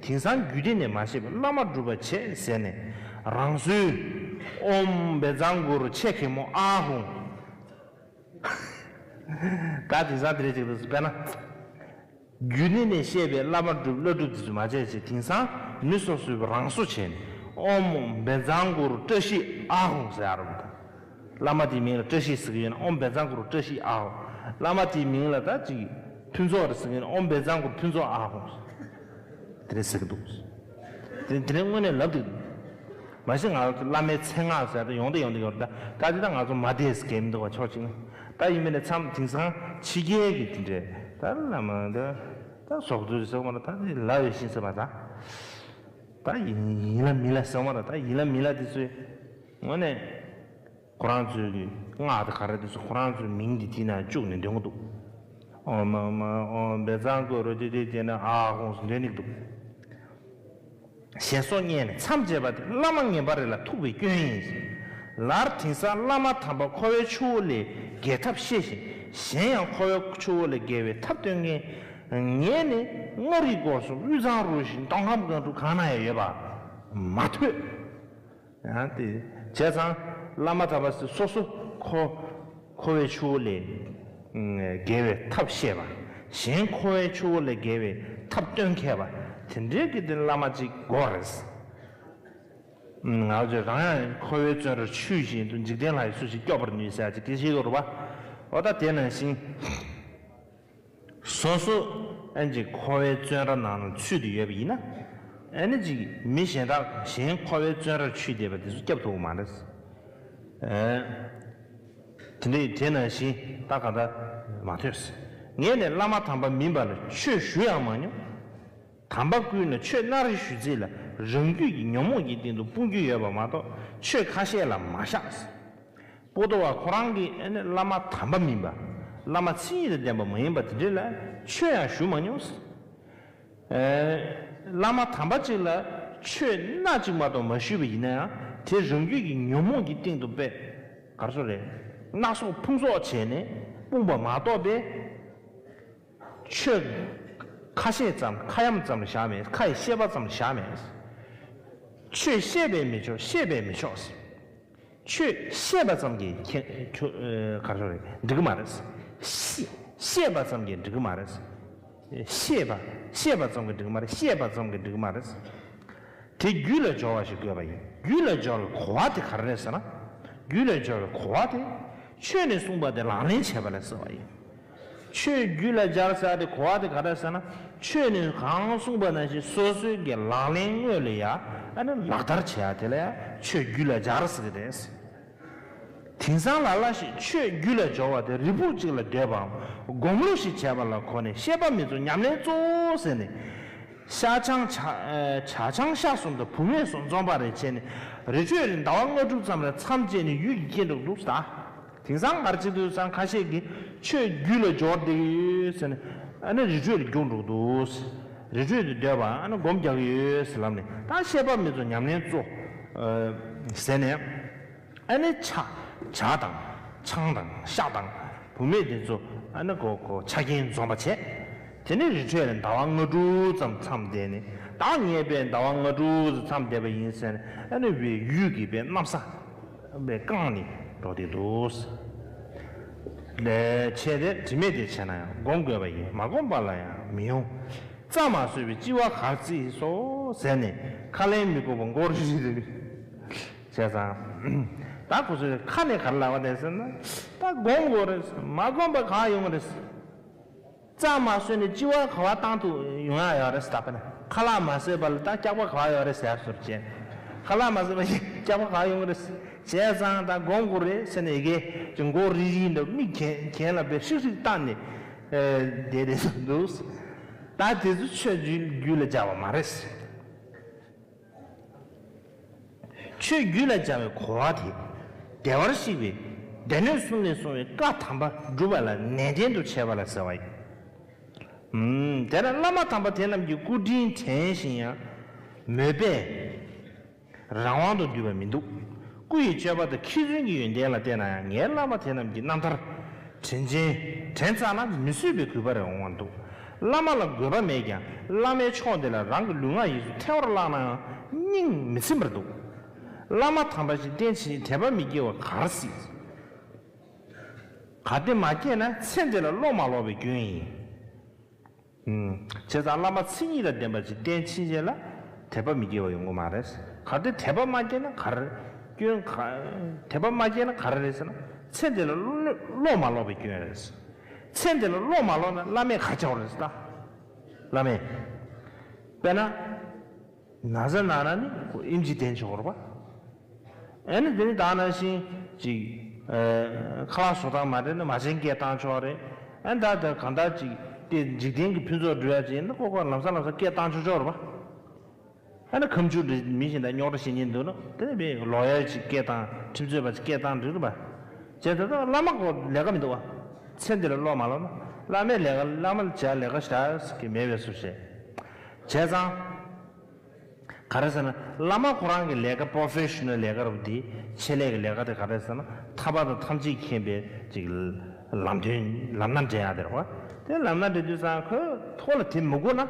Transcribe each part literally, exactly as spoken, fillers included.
དེང་སང་རྒྱུད་སྡེ་ནས་མ་བཤད་པའི་བླ་མ་སྒྲུབ་པ་བྱེད་ཟེར་ནས་རང་སོའི་ཨོཾ་བཛྲ་གུ་རུ་ཆེ་གེ་མོ་ཨ་ཧོང་། ད་དེང་སང་དེ་རེད་ཅིག་ལ་དཔེར་ན། རྒྱུད་སྡེ་ནས་བཤད་པའི་བླ་མ་སྒྲུབ་བླ་སྒྲུབ་དེ་ཚོ་མ་བྱས་ཅིག་དེང་སང་མི་སོ་སོའི་རང་སོ་བྱས་ནས་ཨོཾ་བཛྲ་གུ་རུ་བཀྲ་ཤིས་ཨ་ཧོང་ཟེར་ཡ་རུ་ད། བླ་མ་དེའི་མིང་ལ་བཀྲ་ཤིས་ཟེར་གི་ཡོད་ན་ཨོཾ་བཛྲ་གུ་རུ་བཀྲ་ཤིས་ཨ་ཧོ། བླ་མ་དེའི་མིང་ལ་ད་ཅིག་ཕུན་ཚོགས་རེད་ཟེར་གི་ཡོད་ན་ཨོཾ་བཛྲ་གུ་རུ་ཕུན་ཚོགས་ཨ་ཧོ། དེ་འདྲ་ཟེར་གི་འདུག་དེ་དེ་རིང་དངོས་གནས་ལབ་འདུག་མ་གཞི་ང་ཚོ་བླ་མའི་མཚན་སྔགས་ཟེར་ད་ཡོང་ད་ཡོང་ད་ཡོང་ད་ད་དེ་ད་ང་ཚོ་མ་བསྡད་ཟེར་གི་མི་འདུག་བ་ཕྱོགས་གཅིག་ནས་ད་ཡིན་མིན་ནས་མཚམས་དེང་སང་ཕྱི་རྒྱལ་གྱི་དེ་འདྲས་ད་བླ་མ་ད་ད་ཟོག་རྫུ་རེད་ཟེར་བ་ན་ད་ལབ་ཡོད་ཤིང་ཟེར་བ་ད་ད་ཡིན་ཡིན་ལ་མིན་ལ་ཟེར་བ་ན་ད་ཡིན་ལ་མིན་ལ་དེ་ཚོས་དངོས་གནས། ཁོ་རང་ཚོའི་གི་སྔགས་དེ་ག་རེ་དེ་ཚོ་ཁོ་རང་ཚོའི་མིང་དེ་དེ་ན་བཅུག་ནས་འདོན་གི་འདུག་ཨོཾ་མ་མ་ཨོཾ་བཛྲ་གུ་རུ་དེ་དེ་དེ་ན་ཨ་ཧོང་སུ་འདོན་ནི་འདུག་ཞེས་སོགས་བསྙད་ནས་མཚམས་བཅད་པ་དེ་བླ་མ་ངན་པ་རེ་ལ་ཐུག་པའི་སྐྱོན་ཡིན་ཞིང་། ལར་དེང་སང་བླ་མ་དམ་པ་འཁོར་བའི་ཆུ་བོ་ལས་རྒལ་ཐབས་ཤེས་ཤིང་གཞན་ཡང་འཁོར་བའི་ཆུ་བོ་ལས་རྒལ་བའི་ཐབས་སྟོན་མཁན་ངས་ནི་མངའ་རིས་སྐོར་སུ་དབུས་གཙང་རུ་བཞིན་སྟོང་ཁམས་སྒང་དྲུག་གང་ན་ཡང་ཡོད་པ་མ་ཐོས། ཡང་དེ་བྱས་ཙང་བླ་མ་དམ་པ་སོ་སོ་འཁོར་འཁོར་བའི་ཆུ་བོ་ལས་རྒལ་བའི་ཐབས་བཤད་པ། གཞན་འཁོར་བའི་ཆུ་བོ་ལས་རྒལ་བའི་ཐབས་སྟོན་མཁས་པ། དེ་འདྲའི་གི་དེ་བླ་མ་གཅིག་དགོས་རེད། ང་ཚོས་རང་ཡང་འཁོར་བའི་བཙོན་རར་ཆུད་བཞིན་དུ་འཇིག་རྟེན་ལྷ་ཡིས་སུ་ཞིག་སྐྱོབ་པར་ནུས་ཟེར་ཡ་གཅིག་དེ་ཤེས་དགོས་རེད་པ། འོ་ད་དེ་ནང་བཞིན། སོ་སོ་ཨན་ཅིག་འཁོར་བའི་བཙོན་ར་ནང་ལ་ཚུད་དུ་ཡོད་པ་ཡིན་ན། ཨ་ནི་ཅིག་མི་གཞན་དག་གཞན་འཁོར་བའི་བཙོན་རར་ཆུད་བསྡད་པ་དེ་ཚོ་སྐྱབས་ཐུབ་པ་མ་རེད། ཨེ། དེ་འདྲའི་དེ་ནང་བཞིན་ད་ག་ད་མ་ཐོས། ངས་ནི་བླ་མ་དམ་པ་མིན་པ་ལ་ཆོས་ཞུ་ཡང་མ་མྱོང་། དམ་པ་ཀུན་ལ་ཆོས་སྣ་རེ་ཞུས་ཚད་ལ་རང་རྒྱུད་ཀྱི་ཉོན་མོངས་ཀྱི་སྟེང་དུ་སྤུངས་རྒྱུ་ཡོད་པ་མ་གཏོགས་ཆོས་ཁ་ཤས་ལ་མ་བཞག་པོ་ཏོ་བ་ཁོ་རང་གིས་ཨ་ནི་བླ་མ་དམ་པ་མིན་པ། བླ་མ་མཚན་ཉིད་དང་ལྡན་པ་མ་ཡིན་པ་དེ་འདྲ་ལ་ཆོས་ཡང་ཞུ་མ་མྱོང་། ཨེ། བླ་མ་དམ་པ་གཅིག་ལ་ཆོས་སྣ་གཅིག་མ་གཏོགས་མ་ཞུས་པ་ཡིན་ན་ཡང་དེ་རང་རྒྱུད་ཀྱི་ཉོན་མོངས་ཀྱི་སྟེང་དུ་དཔེ་གར་སོ་རེད། སྣ་ཚོགས་ཕུང་གསོག་བྱས་ནས་སྤུངས་པ་མ་གཏོགས་པའི། ཆོས་ཁ་ཤས་ཙམ་ཁ་ཡམ་ཙམ་ལ་བཞག་མེད། ཁ་ཡི་བཤད་པ་ཙམ་ལ་བཞག་མེད། ཆོས་བཤད་པས་མི་ཆོག་བཤད་པས་མི་ཆོག་ཆོས་བཤད་པ་ཙམ་གྱིས་ཁྱེད་ཁྱོད་ག་རེ་རེད་འགྲིག་གི་མ་རེད། བཤད་བཤད་པ་ཙམ་གྱིས་འགྲིག་གི་མ་རེད། བཤད་པ་བཤད་པ་ཙམ་གྱིས་འགྲིག་གི་མ་རེད། བཤད་པ་ཙམ་གྱིས་འགྲིག་གི་མ་རེད། དེ་རྒྱུད་ལ་སྦྱོར་བ་ཞིག་དགོས་པ་ཡིན། རྒྱུད་ལ་སྦྱོར་བའི་གོ་བ་དེ་ག་རེ་རེད་ཟེར་ན། རྒྱུད་ལ་སྦྱོར་བའི་གོ་བ་དེ་ཆོས་ནས་གསུངས་པ་དེ་ལག་ལེན་བྱེད་པ་ལ་ཟེར་བ་ཡིན། ཆོས་རྒྱུད་ལ་སྦྱར་ཟེར་བ་དེ་གོ་བ་དེ་ག་རེ་ཟེར་ན། ཆོས་ནས་གང་གསུངས་པ་ནང་བཞིན་སོ་སོའི་གི་ལག་ལེན་དངོས་ལ་ཡ་ཨ་ནི་ལག་བསྟར་བྱེད་ཡ་དེ་ལ་ཡ་ཆོས་རྒྱུད་ལ་སྦྱར་ཟེར་གི་རེད། དེང་སང་ལ་ལ་ཞིག་ཆོས་རྒྱུད་ལ་སྦྱོར་བ་དེ་རིལ་བུ་གཅིག་ལ་སྡོད་པའམ་སྒོམ་བློ་ཞིག་བྱས་པ་ལ་གོ་ནས་བཤད་པ་མི་ཚོ་ཉམས་ལེན་གཙོ་བོ་ཟེར་ནས། ཤ་ཆང་ཇ་ཇ་ཆང་ཤ་གསུམ་དང་བུད་མེད་སོགས་འཛོམས་པ་རེ་བྱས་ནས་རི་ཁྲོད་རེ་ཟླ་བ་ལྔ་དྲུག་ཙམ་ལ་མཚམས་བཅད་ནས་ཡུད་ཀྱིས་སྐྱེལ་འགྲོ་འདུག་ཟེར། དེང་སང་གར་བྱེད་དུས་སང་ཁ་ཤས་ཀྱིས་ཆོས་རྒྱུད་ལ་སྦྱོར་བསྡད་ཀྱི་ཡོད་ཟེར་ནས་ཨ་ནི་རི་ཁྲོད་ལ་རྒྱུགས་འགྲོ་འདུག་རི་ཁྲོད་དུ་སྡོད་པ་ཨ་ནི་སྒོམ་རྒྱག་གི་ཡོད་ཟེར་ལབ་ནས་ད་བཤད་པ་མི་ཚོ་ཉམས་ལེན་གཙོ་ཟེར་ནས། ཨ་ནི་ཇ་ཇ་དང་ཆང་དང་ཤ་དང་བུད་མེད་དེ་ཚོ་ཨ་ནི་གོ་གོ་ཆ་རྐྱེན་འཛོམས་པ་བྱས། དེ་ནས་རི་ཁྲོད་ལ་ཟླ་བ་ལྔ་དྲུག་ཙམ་མཚམས་བསྡད་ནས་ད་ངས་དཔེ་ཟླ་བ་ལྔ་དྲུག་ཙམ་མཚམས་བསྡད་པ་ཡིན་ཟེར་ནས་ཨ་ནི་བའི་ཡུལ་གྱི་དཔེ་གནམ་ས་དཔེ་བཀང་ནས་འགྲོ་བསྡད་འདུག་ལས་བྱས་ཏེ་དྲི་མེད་དེ་བྱས་ན་ཡང་སྒོམ་དགོས་པ་ཡིན། མ་སྒོམ་པ་ལ་ཡང་མི་ཡོང་། རྩྭ་མ་ཟོས་པའི་ལྕི་བ་གར་བརྩིས་སོ་ཟེར་ནས་ཁ་ལན་མི་དགོས་པ་མགོ་རིལ་རིལ་རེད། བྱས་ཙང་། ད་ཁོ་ཚོས་ཁ་ནས་ག་རེ་ལབ་པ་རེད་ཟེར་ན། ད་སྒོམ་དགོས་རེད། མ་སྒོམ་པ་ག་ཡོང་རེད། རྩྭ་མ་ཟོས་ནས་ལྕི་བ་ག་པར་བཏང་ཐུབ་ཡོང་ཡ་ཡོད་རེད་ཟེར་ད་པ་ན། ཁ་ལག་མ་ཟོས་པ་ལ་ད་སྐྱག་པ་ག་པར་ཡོད་རེད་ཟེར་ཟུར་བྱས། ཁ་ལག་མ་ཟོས་པ་ཡིན་སྐྱག་པ་ག་པར་ཡོང་གི་རེད་བྱས་ཙང་ད་སྒོམ་དགོས་རེད་ཟེར་ནས་ཡི་གེ་ཅིག་མགོ་རིལ་རིལ་འདུག་མིག་གྱེན་གྱེན་ལ་བས་ཧྲིག་ཧྲིག་བཏང་ནས་བསྡད་བསྡད་འདུག་ད་དེ་ཚོ་ཆོས་རྒྱུད་ལ་སྦྱར་བ་མ་རེད། ཆོས་རྒྱུད་ལ་སྦྱར་བའི་གོ་བ་དེ། བདེ་བར་གཤེགས་པའི་སྡེ་སྣོད་གསུམ་ནས་གསུངས་པའི་བཀའ་དམ་པ་སྒྲུབ་པ་ལ་ནན་ཏན་དུ་བྱེད་པ་ལ་ཟེར་བ་ཡིན། ཨུམ། དེ་ལ་བླ་མ་དམ་པ་དེ་རྣམས་ཀྱི་སྐུ་དྲིན་དྲན་ཞིང་ཡང་མོས་པས་རང་དབང་དུ་འདུས་པ་མི་འདུག་སྐུ་ཡི་སྤྱོད་པ་དང་མཁས་བཙུན་གྱི་ཡོན་ཏན་ལ་བལྟས་ན་ཡང་ངའི་བླ་མ་དེ་རྣམས་ཀྱི་རྣམ་ཐར་དྲན་ཅན་དྲན་ཙམ་ལ་མི་བཟོད་པའི་གུས་པ་རེ་འོང་བ་འདུག་བླ་མ་ལ་འགོས་པ་མེད་ཀྱང་བླ་མའི་ཕྱོགས་འདི་ལ་རང་གི་ལུས་ངག་ཡིད་གསུམ་ཐལ་བར་བརླགས་ནའང་སྙིང་མི་ཚིམ་པར་འདུག་བླ་མ་དམ་པ་ཞིག་བསྟེན་ཕྱིན་ཆད་དད་པ་མི་སྐྱེ་བ་ག་རེ་སྲིད། གལ་ཏེ་མ་སྐྱེས་ན་ཚེ་འདི་ལ་བློ་མ་ལོག་པའི་སྐྱོན་ཡིན། ཨུམ། བྱས་ཙང་བླ་མ་མཚན་ཉིད་དང་ལྡན་པ་ཅིག་བསྟེན་ཕྱིན་ཆད་ལ་དད་པ་མི་སྐྱེ་བ་ཡོང་གི་མ་རེད། གལ་ཏེ་དད་པ་མ་སྐྱེས་ན་ག་རེ། སྐྱོན་ག་དད་པ་མ་སྐྱེས་ན་ག་རེ་རེད་ཟེར་ན། ཚེ་འདི་ལ་བློ་བློ་མ་ལོག་པའི་སྐྱོན་རེད། ཚེ་འདི་ལ་བློ་མ་ལོག་ན་བླ་མས་ག་བྱ་བ་རེད་ཟེར་ད། བླ་མས། དཔེར་ན། ན་ཚ་ན་ན་ནི་ཁོ་ཨེམ་ཆི་བསྟེན་ཆོག་རེད་པ། ཨ་ནི་དེ་ནི་ད་ནང་བཞིན་ཅིག་ཨ། ཁ་ལག་བཟོ་སྟངས་མ་འདྲ་ན་མ་བྱན་སྐད་བཏང་ཆོག་རེད། ཨ་ནི་ད་ད་གང་ལྟར་ཅིག་དེ་འཇིག་རྟེན་གྱི་ཕུན་ཚོགས་སྒྲུབ་ཡ་ཅིག་ཡིན་ན་ཁོ་ཁོ་ལམ་སང་ལམ་སང་སྐད་བཏང་ཆོག་ཆོག་རེད་པ། ཨ་ནི་ཁ་མཆུ་འདྲ་མི་གཞན་དང་རྙོག་དྲ་བྱེད་ཉེན་འདུག་ན་དེ་ནི་མི་ལོག་ཡ་ཅིག་སྐད་བཏང་ཁྲིམས་རྩོད་པ་ཅིག་སྐད་བཏང་འགྲིག་རེད་པ། བྱས་ད་ད་བླ་མ་ཁོ་ལས་ཀ་མི་འདུག་བ། ཚེ་འདི་ལ་བློ་མ་ལོག་ན་བླ་མའི་ལས་ཀ་བླ་མ་ལ་བྱ་ལས་ཀ་ཞིག་གི་མེད་པའི་བཟོ་བྱས། བྱས་ཙང་། ག་རེ་ཟེར་ན་བླ་མ་ཁོ་རང་གི་ལས་ཀ་པོ་རོ་ཕེ་ཤོ་ནལ་ལས་ཀ་རུ་འདི་ཆེད་ལས་ཀྱི་ལས་ཀ་དེ་ག་རེ་ཟེར་ན་ཐར་པ་དང་ཐམས་ཅད་མཁྱེན་པའི་ཅིག་ལམ་སྟོན་ལམ་སྣ་འདྲེན་ཡག་དེ་རེད་བ། དེ་ལམ་སྣ་འདྲེན་དུས་ཙང་ཁོས་ཐོག་ལ་དེ་མི་དགོས་ན།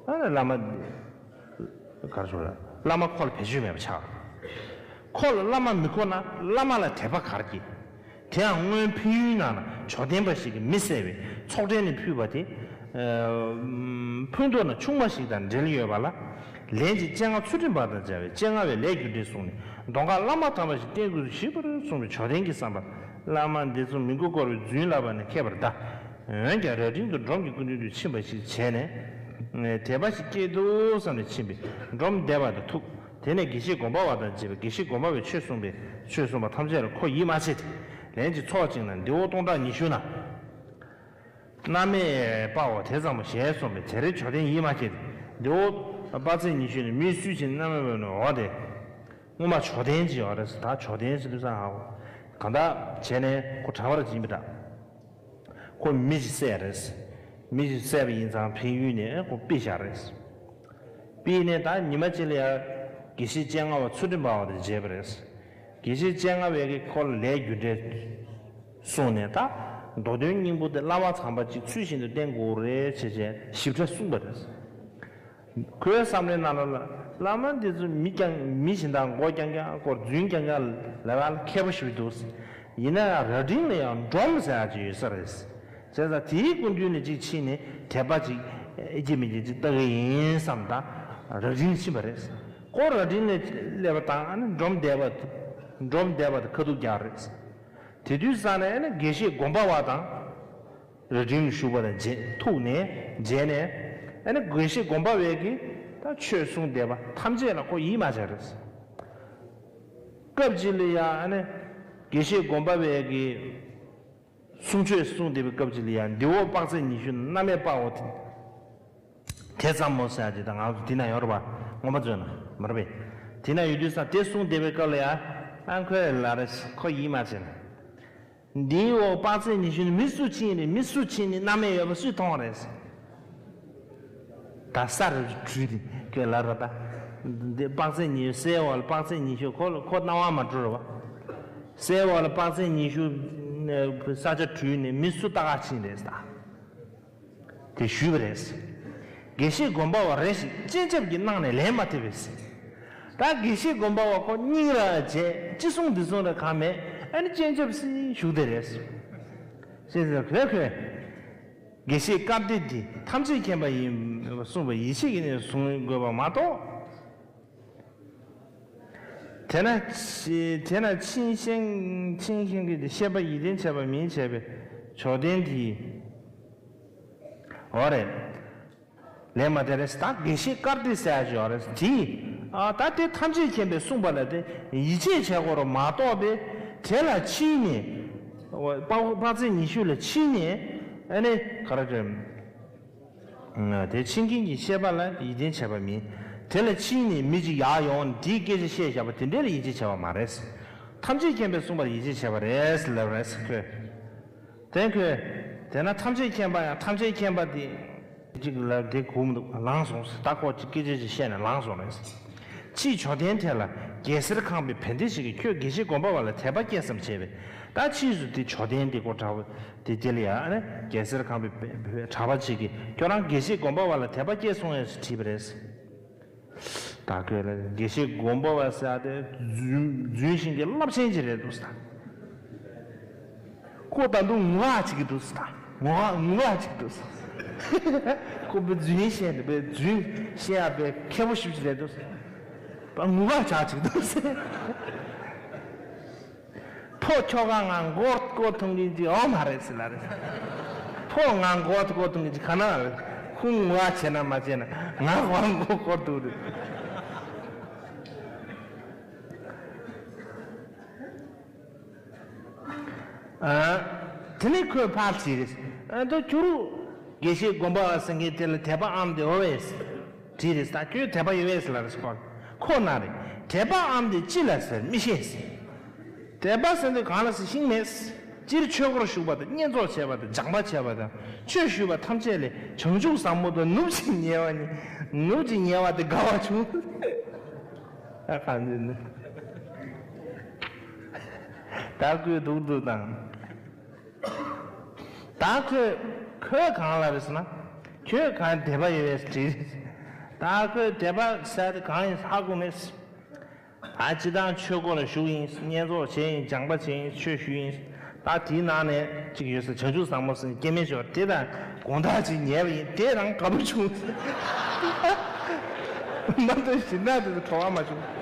ཨ་ནི་བླ་མ་ག་རེ་ཞུ་ལ་བླ་མ་ཁོ་ལ་བེད་སྤྱོད་མེད་པ་ཆགས། ཁོ་ལ་བླ་མ་མི་དགོས་ན་བླ་མ་ལ་དད་པ་ག་རེ་སྐྱེ། དེའང་སྔོན་ཕན་ཡུལ་ནང་ན་ཇོ་བསྟན་པ་ཞིག་གིས་མི་བསད་པའི་ཚོགས་གྲལ་ནས་ཕུལ་བ་དེ། ཕུ་མདོ་ན་ཆུང་མ་ཞིག་དང་འབྲེལ་ཡོད་པ་ལ། ལན་ཅིག་སྤྱན་སྔ་ཚུལ་ཁྲིམས་པ་དང་མཇལ་བས་སྤྱན་སྔ་བའི་ལས་རྒྱུ་འབྲས་གསུངས་ནས་མདོ་མཁར་བླ་མ་དམ་པ་ཞིག་བསྟེན་དགོས་སུ་ཞིབ་པར་གསུངས་པའི་ཇོ་བསྟན་གྱི་བསམ་པར་བླ་མ་འདི་ཚོ་མི་མགོ་སྐོར་བའི་རྫུན་ལབ་པ་ནི་ཁྱད་པར་གདའ། འོན་ཀྱང་རྭ་སྒྲེང་དུ་འབྲོམ་གྱི་སྐུ་མདུན་དུ་ཕྱིན་པ་ཞིག་བྱས་ནས། དད་པ་ཞིག་སྐྱེས་འདུག་བསམ་ནས་ཕྱིན་པས་འབྲོམ་སྡེ་པ་དང་ཐུག་དེ་ནས་དགེ་བཤེས་སྒོམ་པ་བ་དང་མཇལ་བས་དགེ་བཤེས་སྒོམ་པ་བས་ཆོས་གསུངས་པས་ཆོས་གསུངས་པ་ཐམས་ཅད་ལ་ཁོ་ཡིད་མ་ཆེས་ཏེ། ལན་ཅིག་ཚོགས་ཅིག་ན་འདི་བོ་སྟོང་ཕྲག་ཉི་ཤུ་ན། མནར་མེད་དཔའ་བོ་དེ་ཙམ་མོ་ཞེས་གསུངས་པས་དེར་ཇོ་བསྟན་ཡིད་མ་ཆེས་ཏེ། འདི་བོ་དཔག་ཚད་ཉི་ཤུ་ནི་མི་སུས་ཕྱིན་མནར་མེད་དཔའ་བོ་ནི་འོ་དེ། སྔོན་མ་ཇོ་བསྟན་ཅིག་ཡོད་རེད་ཟེར་ད་ཇོ་བསྟན་ཟེར་དུས་ཙང་ཧ་གོ། གང་ལྟར་བྱས་ནས་ཁོ་གྲྭ་པ་ར་ཅིག་ཡིན་པ་འདྲ། ཁོ་མི་ཞིག་བསད་རེད། མི་ཞིག་བསད་པ་ཡིན་ཙང་ཕན་ཡུལ་ནས་ཁོ་ཕུད་བཞག་རེད། ཕུད་ནས་ད་ཉི་མ་གཅིག་ལ་ཡང་དགེ་བཤེས་སྤྱན་སྔ་བ་ཚུལ་ཁྲིམས་པ་བ་དང་མཇལ་བ་རེད། དགེ་བཤེས་སྤྱན་སྔ་བས་ཀྱིས་ཁོ་ལ་ལས་རྒྱུ་འབྲས་གསུངས་ནས་ད་མདོ་དོན་སྙིང་པོ་དེ་བླ་མ་དམ་པ་གཅིག་ཚུལ་བཞིན་དུ་བསྟེན་དགོས་རེད་ཅེས་བྱས་ཞིབ་ཕྲ་གསུངས་པ་རེད། ཁོའི་བསམ་བློའི་ནང་ལ་བླ་མ་འདི་ཚོ་མི་རྐྱང་མི་གཞན་དང་མགོ་རྐྱང་རྐྱང་སྐོར་རྫུན་རྐྱང་རྐྱང་ལབ་ཡ་ལ་མཁས་པོ་ཞིག་འདུག་ཡིན་ན་ཡང་རྭ་སྒྲེང་ལ་ཡང་འབྲོམ་ཟེར་ཡ་ཅིག་ཡོད་ས་རེད། བྱས་ཙང་དེའི་སྐུ་མདུན་ལ་ཅིག་ཕྱིན་ནས་དད་པ་ཅིག་ཨེ་སྐྱེ་མི་སྐྱེ་ཅིག་ལྟ་གི་ཡིན་བསམ་ད་རྭ་སྒྲེང་ཕྱིན་པ་རེད། ཁོ་རྭ་སྒྲེང་ལ་སླེབས་པ་དང་ཨ་ནི་འབྲོམ་སྡེ་པ་འབྲོམ་སྡེ་པ་དང་ཁ་ཐུག་རྒྱག་རེད། དེ་དུས་ཙང་ནས་ཨ་ནི་དགེ་བཤེས་སྒོམ་པ་བ་དང་། རྭ་སྒྲེང་ལ་བཞུགས་པ་དང་མཇལ་ཐུག་ནས་མཇལ་ནས་ཨ་ནི་དགེ་བཤེས་སྒོམ་པ་བས་ཀྱིས་ད་ཆོས་གསུངས་བསྡད་པ་ཐམས་ཅད་ལ་ཁོ་ཡིད་མ་ཆེས་རེད། སྐབས་གཅིག་ལ་ཡང་ཨ་ནི་དགེ་བཤེས་སྒོམ་པ་བས་ཀྱིས་གསུང་ཆོས་གསུངས་བསྡད་པའི་སྐབས་གཅིག་ལ་ཡང་འདི་བོ་དཔག་ཚད་ཉི་ཤུ་མནར་མེད་དཔའ་བོ་དེ་དེ་ཙམ་མོ་ཟེར་ཡ་དེ་ད་ང་ཚོ་འདི་ན་ཡོད་རེད་པ། ངོ་མ་རྫོགས་ན་མ་རེད་པས། དེ་ན་ཡོད་དུས་ཙང་དེ་གསུངས་བསྡད་པའི་སྐབས་ལ་ཡང་ཨ་ཁོས་ལ་རེ་ཁོ་ཡིད་མ་ཆེས་ན། འདིའི་འོག་དཔག་ཚད་ཉི་ཤུ་ནི་མི་སུ་ཕྱིན་རེད། མི་སུ་ཕྱིན་ནི་མནར་མེད་ཡོད་པ་སུས་མཐོང་རེད། ད་ས་རུ་བྲུས་ཏེ་ཁྱོད་ལ་ར་ད། འདི་དཔག་ཚད་ཉི་ཤུ་སའི་འོག་ལ་དཔག་ཚད་ཉི་ཤུ་ཁོ་ལ་ཁོ་སྣང་བ་མ་འགྲོ་ར་བ། སའི་འོག་ལ་དཔག་ཚད་ཉི་ཤུ་ས་ཆ་བྲུས་ནས་མི་སུ་ལྟ་ག་ཕྱིན་རེད་ད། དེ་ཞུས་པ་རེད། དགེ་བཤེས་སྒོམ་པ་བ་རེ་ཞིག་སྤྱན་ཆབ་ཀྱིས་གནང་ནས་ལན་མ་ཐེབས་པས། ད་དགེ་བཤེས་སྒོམ་པ་བ་ཁོ་སྙིང་ར་བརྗེད་ཅི་གསུང་འདི་གསུང་ར་གང་མེད་ཨ་ནི་སྤྱན་ཆབ་སི་བཞུགས་དེ་རེད། ཅེས་ཟེར་ཁོས་ཁོས། དགེ་བཤེས་བཀའ་སྡེ་འདི་ཐམས་ཅད་མཁྱེན་པ་ཡིན་གསུངས་པ་ཡིད་ཆེས་ཀྱི་ནས་གསུང་དགོས་པ་མ་གཏོགས། དེ་ན་དེ་ན་ཆིན་ཤེང་ཆིན་ཤེང་གིས་དེ་བཤད་པ་ཡིད་བརྟན་བྱས་པ་མིན་བྱས་པའི་ཇོ་བསྟན་དེ་ཡིས། འོ་རེད། ལན་མ་དེ་རེད་ད་དགེ་བཤེས་བཀའ་སྡེ་ཟེར་ཡ་ཅིག་ཡོད་རེད་དེ། ཨ་ད་དེ་ཐམས་ཅད་མཁྱེན་པས་གསུངས་པ་ལ་དེ་ཡིད་ཆེས་བྱས་དགོས་རེད་མ་གཏོགས་པའི་དེ་ལ་ཕྱིན་ནས། དཔག་དཔག་ཚད་ཉི་ཤུ་ལ་ཕྱིན་ནས་ཨ་ནི་ག་རེ་རེད། དེ་ཕྱིན་མཁན་གྱི་བཤད་པ་ལ་ཡིད་བརྟན་བྱས་པ་མིན། དེ་ལ་ཕྱིན་ནས་མི་གཅིག་ཡར་ཡོང་ནས་དེའི་སྐད་ཆ་བཤད་བཞག་པ་དེ་འདྲ་ལ་ཡིད་ཆེས་བྱས་པ་མ་རེད། ཐམས་ཅད་མཁྱེན་པས་གསུངས་པར་ཡིད་ཆེས་བྱས་པ་རེད་ལབ་རེད་ཁོས། དེ་ཁོས། དེ་ན་ཐམས་ཅད་མཁྱེན་པ་ཡང་ཐམས་ཅད་མཁྱེན་པ་དེ། གཅིག་ལ་དེ་གོ་མི་འདུག་ལངས་སོང་ཟེར་ད་ཁོ་གཅིག་སྐད་ཆ་ཅིག་བཤད་ནས་ལངས་སོང་རེད། ཕྱིས་ཇོ་བསྟན་དེ་ལ་ རྒྱལ་སྲས་ཁང་པའི་བན་དེ་ཞིག་གིས་ཁྱོད་དགེ་བཤེས་སྒོམ་པ་བ་ལ་དད་པ་སྐྱེས་སམ་བྱས་པས། ད་ཕྱིས་སུ་དེ་ཇོ་བསྟན་དེ་ཀོ་གྲགས་པ་དེ་དེ་ལ་ཡང་ཨ་ནི་རྒྱལ་སྲས་ཁང་པའི་བན་གྲྭ་པ་ཞིག་གིས་ཁྱོད་རང་དགེ་བཤེས་སྒོམ་པ་བ་ལ་དད་པ་སྐྱེས་སོང་ངས་དྲིས་པ་རེད། ད་ཁོས་ལ་དགེ་བཤེས་སྒོམ་པ་བ་ཟེར་ཡ་དེ་རྫུན་རྫུན་ཤིང་གི་རླབས་ཆེན་ཅིག་རེད་འདུག་ཟེར། ཁོ་ད་དུང་ངུ་ངག་བྱེད་ཀྱི་འདུག་ཟེར། ངུ་ངག་ངུ་ངག་བྱེད་ཀྱི་འདུག་ཟེར། ཁོ་བུ་རྫུན་བཤད་ནས་བུ་རྫུན་བཤད་ཡ་བུ་མཁས་པོ་ཞིག་རེད་འདུག་ཟེར། ད་ངུ་ངག་བྱེད་ཀྱི་འདུག་ཟེར། ཕོ་ཁྱོ་ག་ང་མགོ་སྐོར་ཐུང་གིན་གྱི་ཨོ་མ་རེད་ཟེར་ལ་རེད། ཕོ་ང་མགོ་སྐོར་ཐུང་གིན་གྱི་ག་ན་རེད། ཁོང་ངུ་བ་བྱེད་ན་མ་བྱེད་ན་ང་ཁོ་མགོ་སྐོར་ཐུང་རེད། ཨ། དེ་ནས་ཁོས་ཕར་དྲིས་རེད། ཨ་ད་ཁྱོད་རུ་དགེ་བཤེས་སྒོམ་པ་བ་ཟེར་མཁན་དེ་ལ་དད་པ་ཨམ་དེ་ཨོ་བས། དྲིས་རེད། ད་ཁྱོད་དད་པ་ཡོད་བས་ལ་རེད་ཁོ། ཁོ་ན་རེད། དད་པ་ཨམ་དེ་ཅི་ལ་ཟེར་མི་ཤེས་ཟེར། དད་པ་ཟེར་དུས་གང་ལ་ཟེར་ཤེས་མེད། སྤྱིར་ཆོས་སྒོར་ཞུགས་པ་དང་བསྙེན་རྫོགས་བྱས་པ་དང་སྦྱངས་པ་བྱས་པ་དང་ཆོས་ཞུས་པ་ཐམས་ཅད་ལས་བྱང་ཆུབ་ཟབ་མོ་དང་ནུབ་ཅིང་ཉེ་བ་ནི། ནུབ་ཅིང་ཉེ་བ་དེ་དགའ་བ་བྱུང་། ཨ་གང་འདི་ནི། ད་ཁོས་སྡུག་སྡུག་དང་། ད་ཁོས་ཁོས་གང་ལ་རེད་ཟེར་ན། ཁྱོད་གང་དད་པ་ཡོད་པས་དྲིས། ད་ཁོས་དད་པ་ཟེར་དེ་གང་ཡིན་ཧ་གོ་མེད། ད་སྤྱིར་བཏང་ཆོས་སྒོ་ལ་ཞུགས་ཡིན། བསྙེན་རྫོགས་བྱས་ཡིན། སྦྱངས་པ་བྱས་ཡིན། ཆོས་ཞུས་ཡིན། ད་དེའི་ནང་ནས་གཅིག་ཡོད་ས་བྱང་ཆུབ་ཟབ་མོ་ཟེར་སྐྱེ་མེད་ཆོས་དེ་དང་དགོང་དག་ཅིག་ཉལ་བ་ཡིན། དེ་རང་དགའ་པོ་བྱུང་། མ་གཏོགས་ཞིག་ན་དེ་ཚོ་བྲོ་བ་མ་བྱུང་།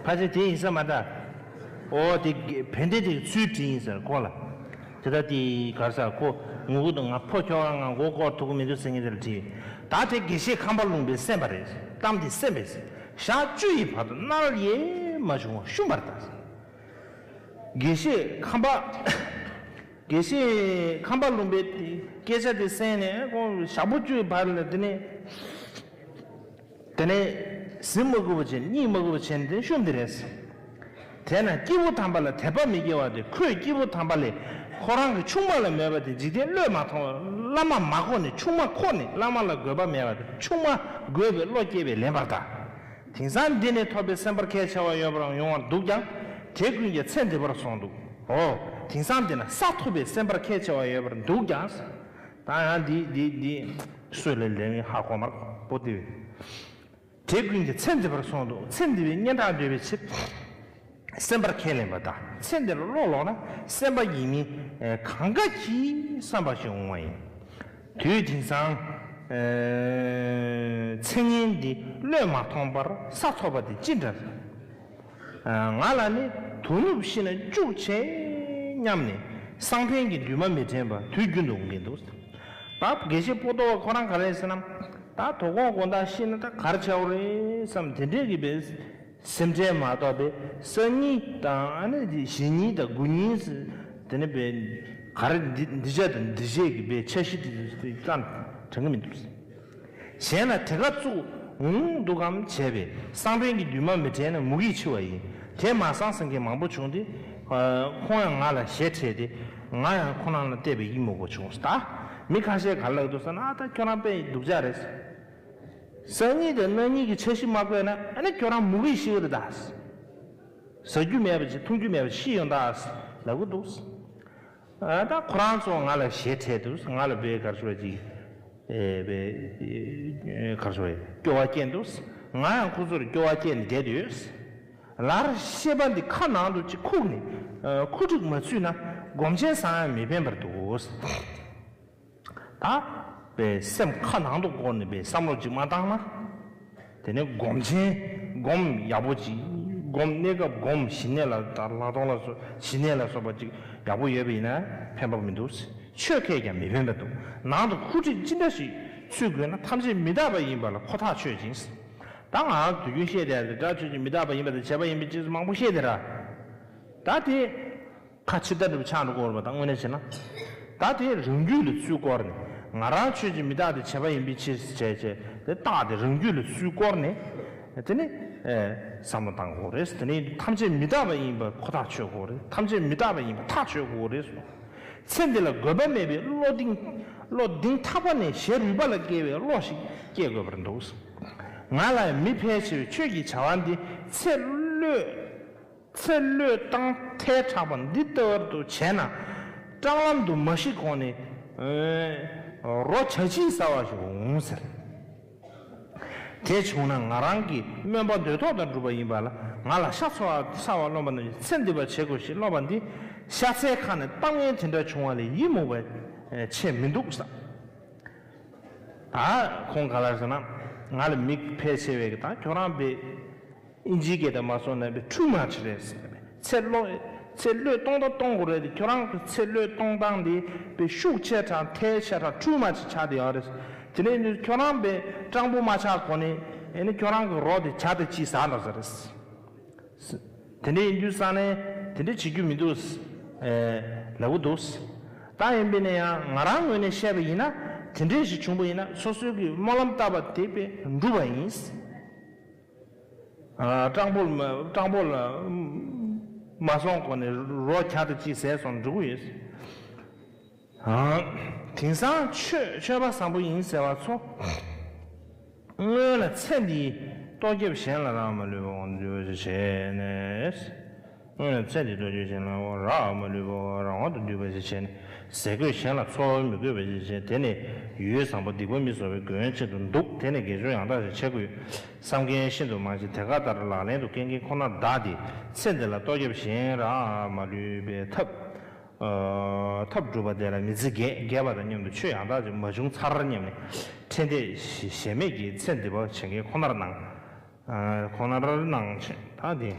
ཕལ་ཆེར་དེ་ཡིན་ས་མ་རེད། ཨོ་དེ་བན་དེ་དེ་ཚུལ་དྲིན་ཡིན་ཟེར་ཁོ་ལ། དེ་ལྟ་དེ་གར་ས་ཁོ་ངུ་གུ་དང་ང་ཕོ་ཁྱོ་ག་ང་མགོ་སྐོར་ཐུག་གི་མི་འདུག་ཟེར་མཁན་དེ་ལ་དྲིས། ད་དེ་དགེ་བཤེས་ཁམས་པ་ལུང་པའི་སེམས་པ་རེད། གཏམ་དེ་སེམས་པས་ཟེར། ཞག་བཅུ་ཡི་བར་དུ་མནར་ཡེ་མ་བྱུང་བ་ཤུམ་པར་ད་ཟེར། དགེ་བཤེས་ཁམས་པ། དགེ་བཤེས་ཁམས་པ་ལུང་པའི་སྐད་ཆ་དེ་གསན་ནས་ཁོང་ཞག་པོ་བཅུའི་བར་ལ་དེ་ནས་དེ་ནས་ཟིན་མ་དགོས་པ་བྱས་གཉིད་མ་དགོས་པ་བྱས་ནས་དེ་ཤུམ་དེ་རེད། དེས་ན་སྐྱེས་བུ་དམ་པ་ལ་དད་པ་མི་སྐྱེ་བ་དེ་ཁོས་སྐྱེས་བུ་དམ་པ་ལས་ཁོ་རང་གི་ཆུང་མ་ལ་མོས་པ་དེ་འཇིག་རྟེན་བློས་མ་ཐོངས་པར་བླ་མ་མ་གོ་ནས་ཆུང་མ་གོ་ནས་བླ་མ་ལ་འགོད་པ་མེད་པ་དེ་ཆུང་མ་འགོད་པའི་བློ་སྐྱེས་པས་ལན་པར་ད། དེང་སང་འདི་ནས་ཐོབ་པའི་སེམས་པར་ཁས་འཆེ་བ་ཡོད་པར་ཡོང་བར་འདུག་ཀྱང་། དེ་ཀུན་ཀྱང་ཚེ་འདི་པར་སོང་འདུག །ཨོ། དེང་སང་འདི་ན་ས་ཐོབ་པའི་སེམས་པར་ཁས་འཆེ་བ་ཡོད་པར་འདུག་ཀྱང་། ད་ཡང་འདི་འདི་འདི་སུ་ལས་ལན་ཧ་གོ་མར་པོ་དེ། དེ་ཀུན་ཀྱང་ཚེ་འདི་པར་སོང་འདུག །ཚེ་འདི་པའི་སྙན་གྲགས་འདོད་པའི་ཕྱིར། སེམས་པར་ཁས་ལེན་པ་དང་ཚེ་འདིར་བློ་ལོག་ན་སེམས་པ་ཡིན་མིན་གང་ག་གིས་བསམ་པ་ཞིག་འོང་བ་ཡིན། དུས་དེང་སང་། ཚེ་ངན་འདི་བློས་མ་ཐོངས་པར་ས་ཐོབ་པ་དེ་ཅི་འདྲ། ང་ལ་ནི་དོ་ནུབ་ཤི་ན་སྐྱུག་བྱས་སྙམ་ནས་སང་ཕན་གྱི་འདུན་མ་མི་དྲན་པ་དུས་རྒྱུན་དུ་འོང་གིན་འདུག །ད་དགེ་བཤེས་པོ་ཏོ་བ་ཁོ་རང་ག་རེ་ཟེར་ན། ད་དོ་དགོང་དགོང་དག་ཤི་ན་ད་གར་ཆའོ་རེད་བསམ་དེ་འདྲས་ཀྱི་བས། སེམས་ཁྲལ་མ་གཏོགས་པའི་སང་ཉིན་དང་ཨ་ནི་གཞེས་ཉིན་དང་དགུན་ཉིན་ཟེར་དེ་ནི་པའི་ག་རེ་འདི་འདི་ཆ་དང་འདི་ཆས་ཀྱི་པའི་འཆར་གཞི་དེ་ཙམ་དྲན་གི་མི་འདུག །གཞན་ལ་དེ་ག་བཙུགས་འོང་འདུག་གམ་བྱས་པས་སང་ཕན་གྱི་འདུན་མ་མི་དྲན་ན་མུ་གེས་འཆི་བ་ཡིན། དེ་མ་སང་སེམས་མཁན་མང་པོ་བྱུང་སྟེ། ཁོང་ཡང་ང་ལ་ཞེ་ཁྲེལ་ཏེ་ང་ཡང་ཁོ་རང་ལ་བལྟས་པའི་ཡིད་མོས་པོ་བྱུང་ད། མི་ཁ་ཤས་ག་ལ་འདུག་ཟེར་ན་ཨ་ད་ཁྱོད་རང་དཔེ་སྡུག་ཅག་རེད། སང་ཉིན་དང་གནངས་ཉིན་གྱི་འཆར་གཞི་མ་བཀོད་ན་ཨ་ནི་ཁྱོད་རང་མུ་གེ་ཤི་གི་རེད་ད། ཟ་རྒྱུ་མེད་པ་ཅིག་འཐུང་རྒྱུ་མེད་པ་ཤི་ཡོང་ད་ལབ་གི་འདུག །ཨ་ད་ཁོ་རང་ཚོ་ང་ལ་ཞེ་ཁྲེལ་འདུག །ང་ལ་བའི་གར་ཤོར་ཅིག་ཨེ་བའི་གར་ཤོར་སྐྱོ་བ་སྐྱེས་འདུག །ང་ཡང་ཁོ་ཚོར་སྐྱོ་བ་སྐྱེས་ནས་བསྡད་ཡོད། ལར་བཤད་པ་འདི་ཁ་ནང་དུ་ཅིག་ཁུག་ནས་ཁུ་འཕྲིག་མ་ཚུད་ན་སྒོམ་ཆེན་བཟང་ཡང་མི་ཕན་པར་འདུག ། ད་པའི་སེམས་ཁ་ནང་དུ་བསྐོར་ནས་པའི་བསམ་བློ་ཅིག་མ་བཏང་ན། དེ་ནས་སྒོམ་ཆེན་སྒོམ་ཡག་པོ་ཅིག་སྒོམ་གནས་སྐབས་སྒོམ་ཞི་གནས་ལ་ད་ལྷག་མཐོང་ལ་སོགས་ཞི་གནས་ལ་སོགས་པ་ཅིག་ཡག་པོ་ཡོད་པ་ཡིན་ན་ཕན་པ་མི་འདུག །ཆོས་ཁས་ཀྱང་མི་ཕན་པ་འདུག །ནང་དུ་ཁུ་འཕྲིག་ཅི་འདྲ་ཞིག་ཚུད་དགོས་ན་ཐམས་ཅད་མི་རྟག་པ་ཡིན་པ་ལ་ཁོ་ཐག་ཆོད་ཅིང་། ད་ང་དུས་རྒྱུན་བཤད་དེ་དགྲ་ཆོས་ཅན་མི་རྟག་པ་ཡིན་པ་དང་བྱས་པ་ཡིན་པའི་ཅིག་མང་པོ་བཤད་དེ་ར། ད་དེ། ཁ་ཕྱིར་ལྟ་འགྲུབ་ཆགས་འགྲོ་གི་ཡོད་རེད་པ། ད་དངོས་གནས་བྱས་ན། ད་དེ་རང་རྒྱུད་ལ་ཚུར་བསྐོར་ནས། ང་རང་ཆོས་ཀྱི་མི་རྟག་དེ་བྱས་པ་ཡིན་པའི་ཕྱིར་ཞེས་བྱས་ཏེ་རྟགས་དེ་རང་རྒྱུད་ལ་སུས་བསྐོར་ནས་དེ་ནི་བསམ་བློ་བཏང་དགོས་རེད། དེ་ནི་ཐམས་ཅད་མི་རྟག་པ་ཡིན་པ་ཁོ་ཐག་ཆོད་དགོས་རེད། ཐམས་ཅད་མི་རྟག་པ་ཡིན་པ་ཐག་ཆོད་དགོས་རེད་གསུངས། ཚེ་འདི་ལ་དགོས་པ་མེད་པའི་བློ་གདེང་བློ་གདེང་ཐག་པ་ནས་ཞེ་རུས་པ་ལ་སྐྱེ་བའི་བློ་ཞིག་སྐྱེ་དགོས་པར་འདུག། ང་ལ་མི་ཕལ་ཆེ་བས་ཁྱོད་ཀྱི་བྱ་བ་འདི་ཚེ་བློས། ཚེ་བློས་བཏང་ཐལ་དྲགས་པ་འདི་ལྟ་བུར་དུ་བྱས་ན། སྤྲང་ལམ་དུ་མ་ཤི་གོང་ནས་རོ་བྱ་ཕྱིས་ཟ་བ་ཞིག་འོང་ཟེར། དེ་བྱུང་ན་ང་རང་གིས་སྨོན་པ་འདོད་ཐོག་ལྟར་སྒྲུབ་པ་ཡིན་པ་ལ། ང་ལ་ཤ་ཚ་བ་ཚ་བ་སློང་བ་རྣམས་ཀྱིས་ཚེ་འདི་པར་བྱེད་དགོས་ཞེས་སློབ་པ་འདི་ཤ་ཚའི་ཁ་ནས་གཏམ་ངན་དེ་འདྲ་བྱུང་བ་ལས་ཡིད་མུག་པ་ཆེ་མི་འདུག་ཟེར། ད་ཁོང་ག་ལ་ཟེར་ན། ང་ལ་མི་ཕལ་ཆེ་བས་ད་ཁྱོད་རང་པའི་ཨིན་ཇིའི་སྐད་དུ་མ་སོང་ན་པའི་too much རེད་ཟེར། ཚེ་བློ་ཚེ་བློས་གཏོང་ད་གཏོང་དགོས་རེད་དེ། ཁྱོད་རང་གི་ཚེ་བློས་གཏོང་སྟངས་འདི་པའི་ཤུགས་ཆེ་དྲགས་ཐལ་ཆེ་དྲགས་too much ཆགས་བསྡད་ཡོད་རེད། དེ་ནས་ཁྱོད་རང་པའི་སྤྲང་པོ་མ་ཆགས་གོང་ནས་ཨེ་ནི་ཁྱོད་རང་གི་རོ་དེ་བྱ་དེ་ཅིག་ཟ་འགྲོ་ས་རེད། དེ་འདྲ་ཡིན་དུས་ཙང་ནས་དེ་འདྲ་བྱེད་རྒྱུ་མི་འདུག་ལབ་ཀྱི་འདུག། ད་ཡིན་པས་ན་ཡང་ང་རང་ངོས་ནས་བཤད་པ་ཡིན་ན། དེ་འདྲ་ཞིག་བྱུང་པ་ཡིན་ན་སོ་སོའི་གི་སྨོན་ལམ་བཏབ་པ་དེ་པས་འགྲུབ་པ་ཡིན། སྤྲང་པོ་སྤྲང་པོ་ལ་མ་སོང་གོང་ནས་རོ་བྱ་དེ་ཅིག་ཟས་སོང་འགྲུབ་ཀྱི་ཡོད། དེང་སང་ཆོས་ཆོས་པ་བཟང་པོ་ཡིན་ཟེར་བ་ཚོ། སྔོན་ལ་ཚེ་འདིའི་ལྟོ་རྒྱབ་གཞན་ལ་རག་མ་ལུས་པ་འོང་དུས་བྱས་ནས། སྔོན་ལ་ཚེ་འདིའི་ལྟོ་རྒྱབ་གཞན་ལ་རག་མ་ལུས་པ་རང་དབང་དུ་འདུས་པ་ཞིག་བྱས་ནས། ཟས་གོས་གཞན་ལ་འཚོ་བ་མི་དགོས་པ་ཞིག་བྱས། དེ་ནས་ཡུལ་བཟང་པོ་སྡིག་པ་མི་བཟོ་བའི་མགོན་ཆེད་དུ་འདུག། དེ་ནས་དགེ་སྦྱོར་ཡང་དག་ཞིག་བྱེད་དགོས། བསམ་མཁན་ཤིན་ཏུ་མང་ཞིང་དེ་ག་ལྟར་ལག་ལེན་དུ་བཀལ་མཁན་ཁོ་ནར་བདག་སྟེ། ཚེ་འདི་ལ་ལྟོ་རྒྱབ་གཞན་རག་མ་ལུས་པའི་ཐབས། ཐབས་སྒྲུབ་པ་དེ་ལ་མི་ཚེ་རྒས་རྒས་པ་དང་མཉམ་དུ་ཆོས་ཡང་དག་ཅིག་མ་བྱུང་ཚར་སྙམ་ནས། ཁྲེལ་འདོད་ཞེན་མེད་ཀྱིས་ཚེ་འདི་པར་བྱེད་མཁན་ཁོ་ནར་སྣང་། ཁོ་ནར་སྣང་ཆེ་ད་དེ།